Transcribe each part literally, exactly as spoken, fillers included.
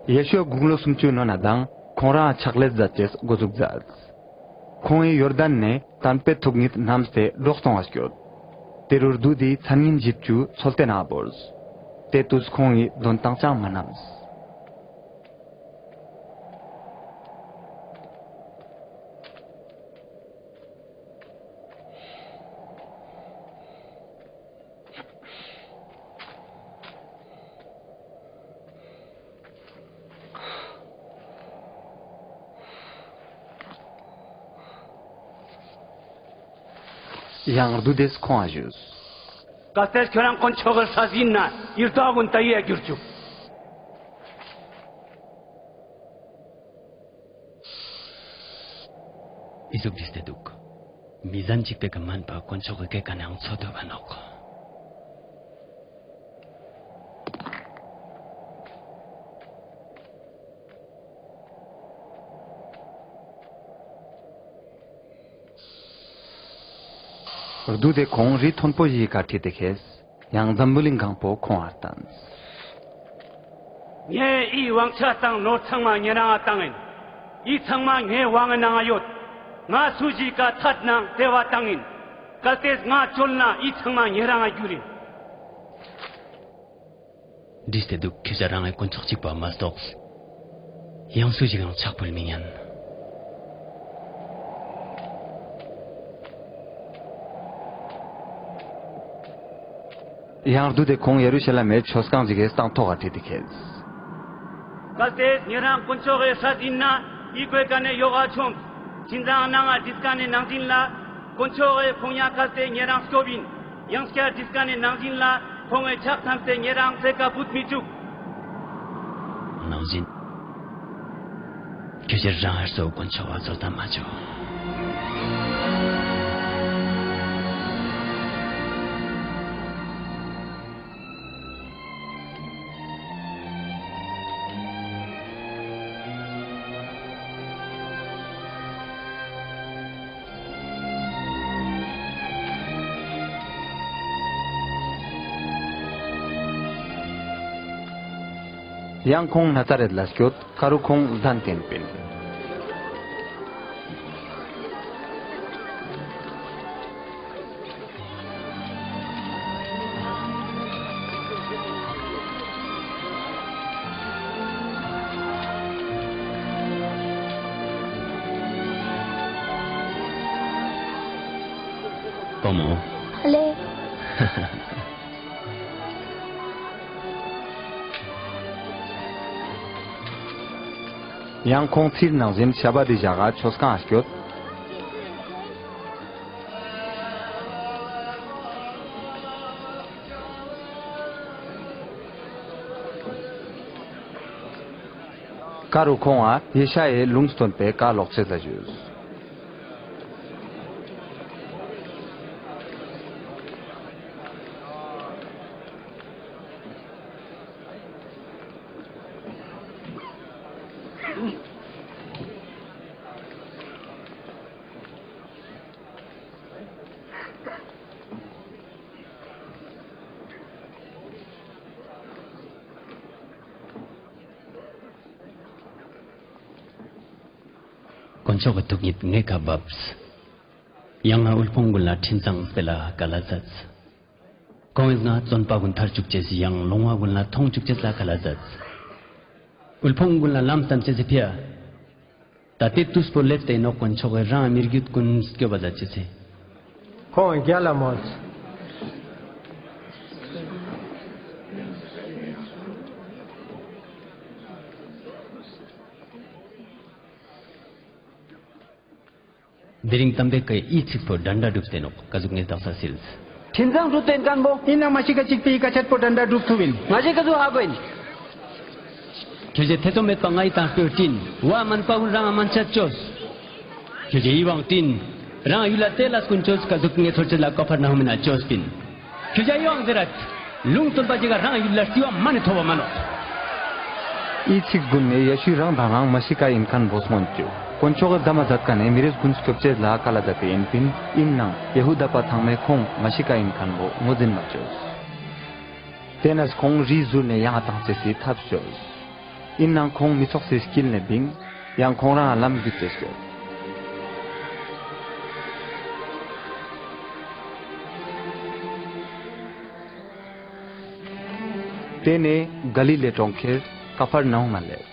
ཡེ་ཤུ་དགུང་ལོ་སུམ་ཅུ་ནོན་ན་དང་ཁོང་རང་ཕྱག་ལས་མཛད་ཅེས་འགོ་འཛུགས་མཛད། ཁོང་ངི་ཡོར་དན་ནེ་དམ་པའི་ཐུག་ཉིད་བསྣམས་ཏེ་འབྲོག་སོང་བ་སྐྱོད། ཏེ་རུ་བདུད་དི་མཚན་ཉིད་བཞི་བཅུ་ཚོལ་ཏེ་ན་བོརས། ཏེ་ཏུས་ཁོང་ངི་དོན་ཏང་ཅང་མ་བསྣམས། ཡང་བདུད་དིས་ཁོང་ང་ཞུས། གལ་ཏེ་ཁྱོ་རང་དཀོན་མཆོག་གི་སཱ་ཟིན་ན་འི་རྡོ་གུན་ཏ་ཡིའ་གྱུར་ཅུག། འི་ཟུག་བྲིས་ཏེ་དུག། མི་ཟན་ཅིག་པོའེ་ཀ་མན་པ་དཀོན་མཆོག་གི་སྐད་ཀ་ནེའང་ཚོར་དུག་པ་ནོག། བདུད་དི་ཁོང་རི་ཐོན་པོ་ཞིག་གི་ཀ་ཁྲིད་དེ་ཁྱེརས། ཡང་འཛམ་བུ་གླིང་གང་པོ་ཁོང་ང་སྟན། ངའེ་འི་ཝང་ཆ་དང་ནོར་ཚང་མ་ཉེ་རང་ང་ཏང་ཨིན། འི་ཚང་མ་ངའེ་ཝང་ངི་ནང་ང་ཡོད། ང་སུ་ཞིག་ག་ཐད་ནའང་ཏེ་བ་ཏང་ཨིན། གལ་ཏེ་ང་ཅོལ་ན་འི་ཚང་མ་ཉེ་རང་ང་གྱུར་ཨིན། བྲིས་ཏེ་དུག། ཁྱོ་ཞ་རང་ངི་དཀོན་མཆོག་ཅིག་པོའ་མ་ཏོགས་ཡང་སུ་ཞིག་གང་ཆག་ཕུལ་མི་ཉན། ཡང་བདུད་དི་ཁོང་ཡེ་རུ་ཤ་ལེམ་མི་ཆོས་ཁང་ཞིག་གི་སྟང་ཐོག་ག་ཁྲིད་དེ་ཁྱེརས། གལ་ཏེ་ཉེ་རང་དཀོན་མཆོག་གི་སཱ་ཟིན་ན་འི་གོའེ་ཀ་ནེ་ཡོག་ག་ཆོངས། ཁྱིམ་ཚང་ནང་ང་བྲིས་ཁན་ནི་ནང་ཞིན་ལ་དཀོན་མཆོག་གི་ཕོ་ཉ་ཁ་ལྟས་ཉེ་རང་སྐྱོབ་ཨིན། ཡང་སྐྱར་བྲིས་ཁན་ནི་ནང་ཞིན་ལ་ཁོང་ངི་ཆག་ཐམས་ཏེ་ཉེ་རང་ཚེ་ཀ་བུད་མི་ཅུག། ནང་ཞིན། ཁྱོ་ཞའེ་རང་ངི་སོ་དཀོན་མཆོག་ག་ཛོལ་ཏ་མ་ཅོ། ཡང་ཁོང་ནཱ་ཛ་རེད་ལ་སྐྱོད། ཀ་རུ་ཁོང་ཟན་ཏེན་པིན། བུ་མོ། ཧ་ལེ། ཡང་ཁོང་ཚིར་ནང་ཞིན་ཤ་བད་དི་ཞག་ག་ཆོས་ཁང་ང་སྐྱོད། ཀ་རུ་ཁོང་ང་ཡེ་ཤ་ཡཱའེ་ལུང་སྟོན་པའེ་ཀ་ལོག་ཅེས་ལ་ཞུས། དཀོན་མཆོག་གི་ཐུག་ཉིད་ངའེ་ཀ་བབས། ཡང་ང་དབུལ་ཕོངས་གུན་ལ་ཁྲིམས་གཙང་སྤེལ་ལ་ཀལ་ལ་ཛདས། ཁོང་ངི་ང་ཙོན་པ་གུན་ཐར་ཅུག་ཅེས་ཡང་ལོང་བ་གུན་ལ་ཐོང་ཅུག་ཅེས་ལ་ཀལ་ལ་ཛདས། དབུལ་ཕོངས་གུན་ལ་ལམ་སྟན་ཅེས་སི་ཕིའ། ཏ་ཏེ་ཏུས་པོ་ལེབས་ཏེ་ནོག། དཀོན་མཆོག་གི་རང་ངི་མི་རྒྱུད་གུན་སྐྱོབ་བ་ཛད་ཅེས་སི། ཁོང་ངི་གྱལ་ལ་མོལས། དེ་རིང་ཏམ་པའེ་ཀའེ་འི་ཚིག་པོ་དྲན་དྲའ་གྲུབ་སྟེ་ནོག། ཀ་ཟུག་ངའེ་དག་ས་སིལ། ཁྱིམ་ཚང་གྲུབ་སྟེ་ཨིན་ཁན་བོ། ཨིན་ནའང་མ་ཤི་ཀ་ཅིག་པོའེ་ཀ་ཆད་པོ་དྲན་དྲའ་གྲུབ་ཐུབ་ཨིན། ང་ཞའེ་ཀ་ཟུག་ཧ་གོ་ཨིན། ཁྱོ་ཞའེ་ཐེ་ཚོམ་མེད་པ་ངའེ་ཏང་ཏོ་ཀྲིན། བ་མན་པ་གུན་རང་ང་མན་ཆད་ཅོས། ཁྱོ་ཞའེ་འི་བང་ཀྲིན། རང་ཡུལ་ལ་ཏེ་ལས་གུན་ཅོས། ཀ་ཟུག་ངའེ་ཐོར་ཅེས་ལ་ཀ་ཕར་ན་ཧུམ་ན་ཅོས་པིན། ཁྱོ་ཞའེ་འི་བང་ཟེར་རད། ལུང་སྟོན་པ་ཞིག་ག་རང་ཡུལ་ལ་རྩི་བ་མ་ནེ་ཐོབ་བ་མ་ནོག། འི་ཚིག་གུན་ནི་ཡེ་ཤུ་རང་དང་རང་མ་ཤི་ཀ་ཨིན་ཁན་བོ་སྔོན་ཅུག། དཀོན་མཆོག་གི་ཛ་མ་ཛད་ཁན་ནི་མི་རིགས་གུན་སྐྱོབ་ཅེས་ལ་ཀལ་ལ་ཛད་དེ་ཨིན་པིན། ཨིན་ནའང་ཡ་ཧུ་དཱ་པ་ཚང་མའེ་ཁོང་མ་ཤི་ཀ་ཨིན་ཁན་བོ་ངོས་ཟིན་མ་ཅོས། ཏེ་ནེ་ཁོང་རི་ཟུར་ནེ་ཡང་ང་ཏང་ཅེས་སི་ཐབས་ཅོས། ཨིན་ནའང་ཁོང་མི་ཚོགས་སི་དཀྱིལ་ནེ་བིངས། ཡང་ཁོང་རང་ལམ་གྱུད་དེ་སྐྱོད། ཏེ་ནེ་ག་ལི་ལེ་གྲོང་ཁྱེར་ཀ་ཕར་ནའུམ་མ་ལེབས།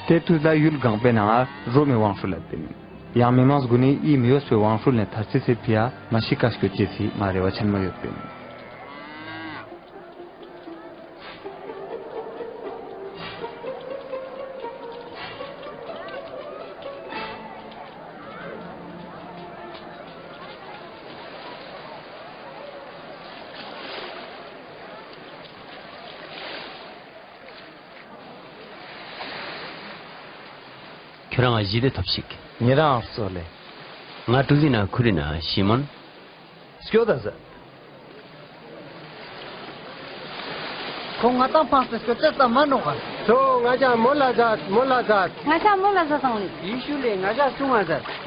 ཏེ་ཏུས་ལ་ཡུལ་གང་པོའེ་ནང་ང་རོ་མི་ཝང་ཧྲུལ་ལ་བསྟན། ཡང་མི་མང་གུན་ནི་འི་མི་འོས་པའེ་ཝང་ཧྲུལ་ནེ་ཐར་ཅེས་སི་ཕིའ་མ་ཤི་ཀ་སྐྱོད་ཅེས་སི་མ་རེ་བ་ཆེན་མོ་ཡོད་པིན། ཁྱོ་རང་ཞི་བདེ་ཐོབ་ཤིག། ཉེ་རང་གཙོ་ལེ། ང་ཀྲུ་ཟིན་ན་ཁུར་ན་ཤི་མོན། སྐྱོད་ད་ཟེར། ཁོང་ང་ཏང་ཕངས་ཏེ་སྐྱོད་ཅེས་ཙམ་མ་ནོག་ག། ཐོ་ང་ཞ་མོལ་ལ་ཛད། མོལ་ལ་ཛད། ང་ཞ་མོལ་ལ་ཛད་སང་ལེ། ཡེ་ཤུ་ལེ་ང་ཞ་སུང་ང་ཛད།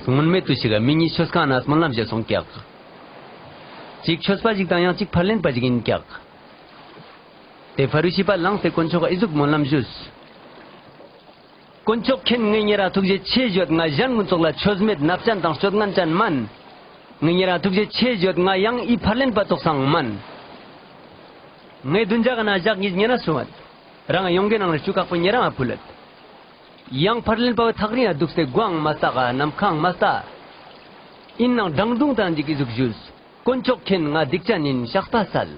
སུང་མོན་མེད་ཏུས་ཤིག་ག་མི་ཉིས་ཆོས་ཁང་ནེ་སྨོན་ལམ་ཞུ་སོང་ཀྱག། ཅིག་ཆོས་པ་ཞིག་དང་ཡང་ཅིག་ཕར་ལེན་པ་ཞིག་ཨིན་ཀྱག། ཏེ་ཕ་རུ་ཤི་པ་ལངས་ཏེ་དཀོན་མཆོག་ག་འི་ཟུག་སྨོན་ལམ་ཞུས། དཀོན་མཆོག་མཁྱེན། ངའེ་ཉེ་རང་ཐུགས་རྗེ་ཆེ་ཞུའད། ང་ཞན་གུན་ཙོགས་ལ་ཆོས་མེད་ནབ་ཅན་དང་སྤྱོད་ངན་ཅན་མན། ངའེ་ཉེ་རང་ཐུགས་རྗེ་ཆེ་ཞུའད། ང་ཡང་འི་ཕར་ལེན་པ་ཙོགས་སང་མན། ངའེ་དུན་ཇག་ག་ནེ་ཞག་ཉིས་ཉེ་རང་སྲུངས་ད། རང་ཡོང་གེ་ནང་ལེ་ཅུ་ཀག་པོ་ཉེ་རང་ང་ཕུལ་ད། ཡང་ཕར་ལེན་པ་བོ་ཐག་རིང་ང་དུགས་ཏེ་གོའང་མ་ལྟག་ག་ནམ་ཁའང་མ་ལྟ། ཨིན་ནའང་དྲང་དྲུང་དང་ཅིག་འི་ཟུག་ཞུས། དཀོན་མཆོག་མཁྱེན། ང་སྡིག་ཅན་ཨིན། ཤགས་པ་སལ།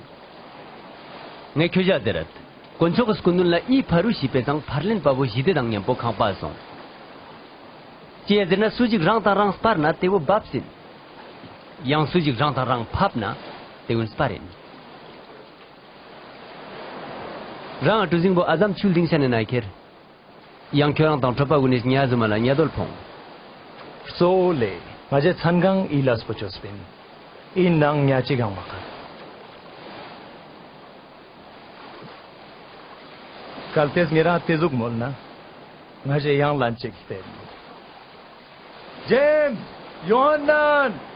ངའེ་ཁྱོ་ཞའ་ཟེར་རད། དཀོན་མཆོག་གི་སྐུ་མདུན་ལ་འི་ཕ་རུ་ཤི་པའེ་སང་ཕར་ལེན་པ་བོ་ཞི་བདེ་དང་ཉམ་པོ་ཁང་པའ་སོང་། ཅིའ་ཟེར་ན་སུ་ཞིག་རང་དང་རང་སྤར་ན་ཏེ་བོ་བབས་ཨིན། ཡང་སུ་ཞིག་རང་དང་རང་ཕབ་ན་ཏེ་གུན་སྤར་ཨིན། རང་ཀྲུ་ཟིན་བོ་ཨ་ཙམ་ཆུ་ལྡིང་ཤ་ནེ་ན་ཁྱེར། ཡང་ཁྱོ་རང་དང་གྲོགས་པ་གུན་ནི་ཉ་ཟུམ་མ་ལ་ཉ་དོལ་ཕོང་། གཙོ་བོ་ལེ། ང་ཞའེ་ཚན་གང་འི་ལས་པོ་ཅོས་པིན། ཨིན་ནའང་ཉ་ཅིག་གང་མ་ཁར། གལ་ཏེ་ཉེ་རང་ཏེ་ཟུག་མོལ་ན་ང་ཞའེ་ཡང་ལན་ཅིག་སྟེར། ཇེམས། ཡོ་ཧཱ་ནན།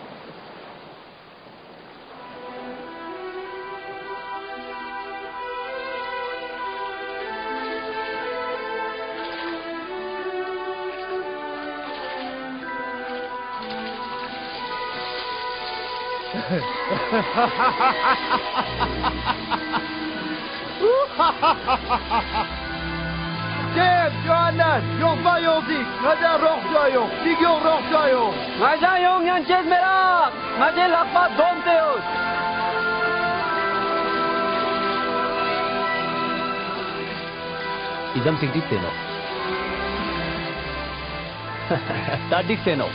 ཇེམས། ཡོ་ཧཱ་ནན། ཡོང་པ་ཡོང་ཟིག། ང་ཞའ་རོགས་ཞུའ་ཡོང་། ཅིག་ཡོང་རོགས་ཞུའ་ཡོང་། ང་ཞའ་ཡོང་ཉན་ཅེས་མེད་རག། ང་ཞའེ་ལག་པ་དོམ་ཏེ་ཡོད། འི་ཙམ་ཞིག་འགྲིག་སྟེ་ནོག། ད་འགྲིག་སྟེ་ནོག།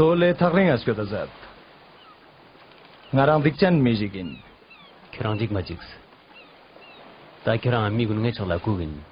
གཙོ་བོ་ལེ་ཐག་རིང་ང་སྐྱོད་ད་ཟེར། ང་རང་སྡིག་ཅན་མི་ཞིག་ཨིན། ཁྱོ་རང་འཇིགས་མ་འཇིགས། ད་ཁྱོ་རང་མི་གུན་ངའེ་ཕྱོགས་ལ་སྒུག་ཨིན།